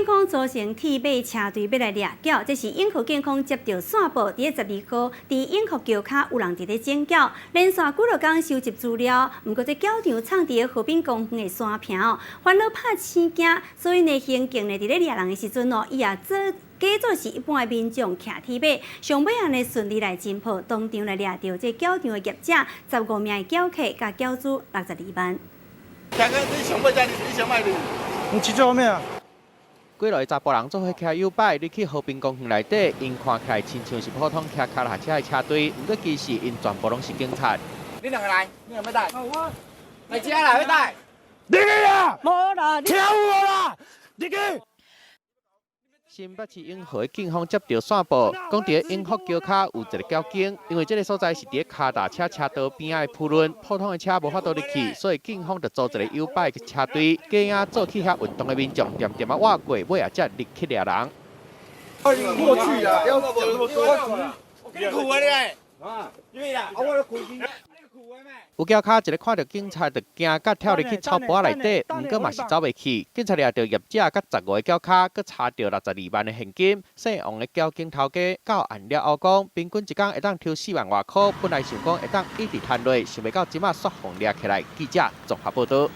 警方組成鐵馬車隊欲來掠繳，這是永和警方接著線報，佇咧12號，佇永福橋跤有人佇咧整繳，連續幾落工收集資料，毋過這繳場藏佇和平公園的山坪哦，煩惱拍生驚，所以呢，刑警呢佇咧掠人的時陣哦，伊也做假做是一般的民眾騎鐵馬，上尾仔呢順利來偵破，當場來掠著這繳場的業者，15名的繳客佮繳資62萬。聽講你上尾才你想欲入？你去最後面啊！幾落個查埔人做伙騎YouBike 入去和平公園內底，𪜶看起來親像是普通騎跤踏車的車隊，毋過其實𪜶全部攏是警察。你兩個來，你兩個欲帶？來遮啦，欲帶？入去啊！無啦，聽有無啦？入去！新北市永和的警方接著線報，講佇永福橋跤有一个繳間，因為這个所在是佇咧跤踏車車道邊仔的鋪路，普通的車無法度入去，所以警方就組一个 YouBike 車隊，假影做去遐運動的民眾，恬恬仔倚過，尾仔才入去掠人。過去啦，要講那麼多。我給你苦啊你！啊，因為啦，我咧苦有繳跤一个看著警察就驚甲跳入去草埔仔內底，毋過嘛是走袂去。警察掠著業者佮15個繳跤，閣查著62萬的現金。姓王的繳間頭家到案了後講，平均一工會當抽4萬外箍，本來想講會當一直趁落，想袂到這馬煞予掠起來。記者綜合報導。